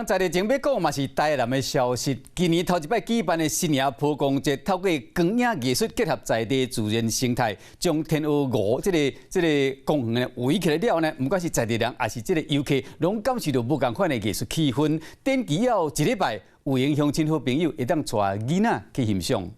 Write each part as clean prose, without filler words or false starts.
在地前欲講嘛是台南的消息。今年頭一擺舉辦的新營曝光節，透過光影藝術結合在地自然生態，將天鵝湖這個公園呢圍起來了呢，毋管是在地人抑是這個遊客，攏感受著無仝款的藝術氣氛。展期猶一禮拜，有緣鄉親好朋友會當帶囡仔去欣賞。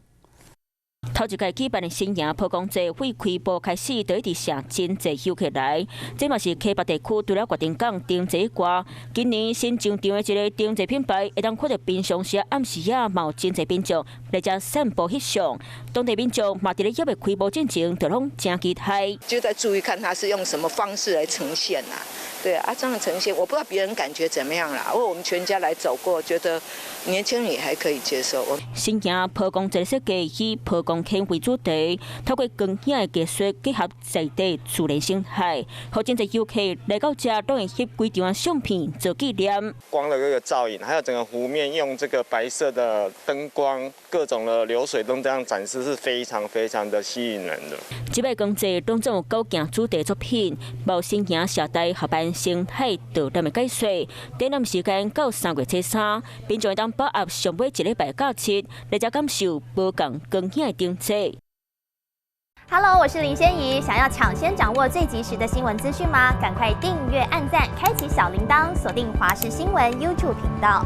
頭一屆舉辦的新營曝光節，對開幕開始就一直吸真濟遊客來。這嘛是溪北地區除了月亭港燈節以外，今年新上場的一个燈節品牌，會當看著平常時暗時仔嘛有真濟民眾來遮散步翕相。當地民眾嘛佇咧猶未開幕進前，就攏誠期待。就在注意看他是用什麼方式來呈現啦。對啊，這樣呈現，我不知道別人感覺怎麼樣啦。因為我們全家來走過，覺得年輕人也還可以接受。新營曝光節設計以曝光坑為主題，透過光影的藝術結合在地自然生態，予真濟遊客來到遮攏會翕幾張相片做紀念。光的這個照影，還有整個湖面用這個白色的燈光，各種的流水燈這樣展示，是非常非常的吸引人的。這擺光節攏總有九件主題作品，包新營社大合辦生態導覽的解說，展覽時間到3月初3，民眾會當把握上尾一禮拜假期來遮感受無仝光影的燈節。 Hello，我是林仙怡。想要搶先掌握最及時的新聞資訊嗎？趕快訂閱、按讚、開啟小鈴鐺，鎖定華視新聞 YouTube 頻道。